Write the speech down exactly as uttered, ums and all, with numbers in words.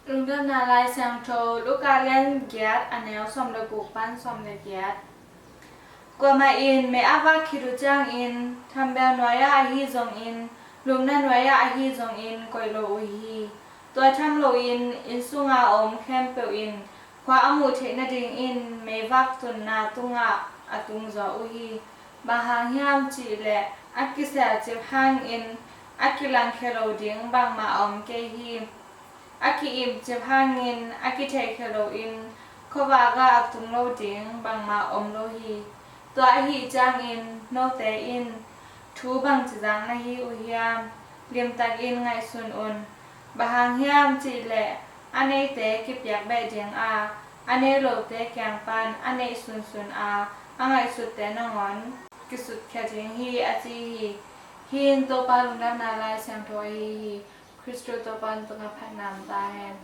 Lungdamna Lai Siangtho, Luka lian giat, a neu sawm le guk pan sawm le giat. Kuamah in mei a vak khit uh ciangin, thambel nuai-ah ahi zongin, lumna nuai-ah ahi zongin koih lo uh hi. Tua tham loin inn sunga om khempeuh in khua a muh theih nadingin meivak tunna tungah a tungzaw uh hi. Bang hang hiam cih leh a kisialcip hangin a kilangkhia lo ding bangmah a om kei hi. A ki-ipcip hangin a kitheihkhia loin khuavak ah a tung lo ding bangmah om lo hi. Tua ahih ciangin note in thu bangci zang na hi uh hiam? Limtakin ngaihsun un. Bang hang hiam cih leh a neite kipiak beh ding a, a nei lote kiang pan a neih sunsun a, a ngaihsutte nangawn kisutkhia ding hi, a ci hi. Hih in Topa Lungdamna Lai Siangtho ahi hi. Khristu Topa in tungah phatna om ta hen.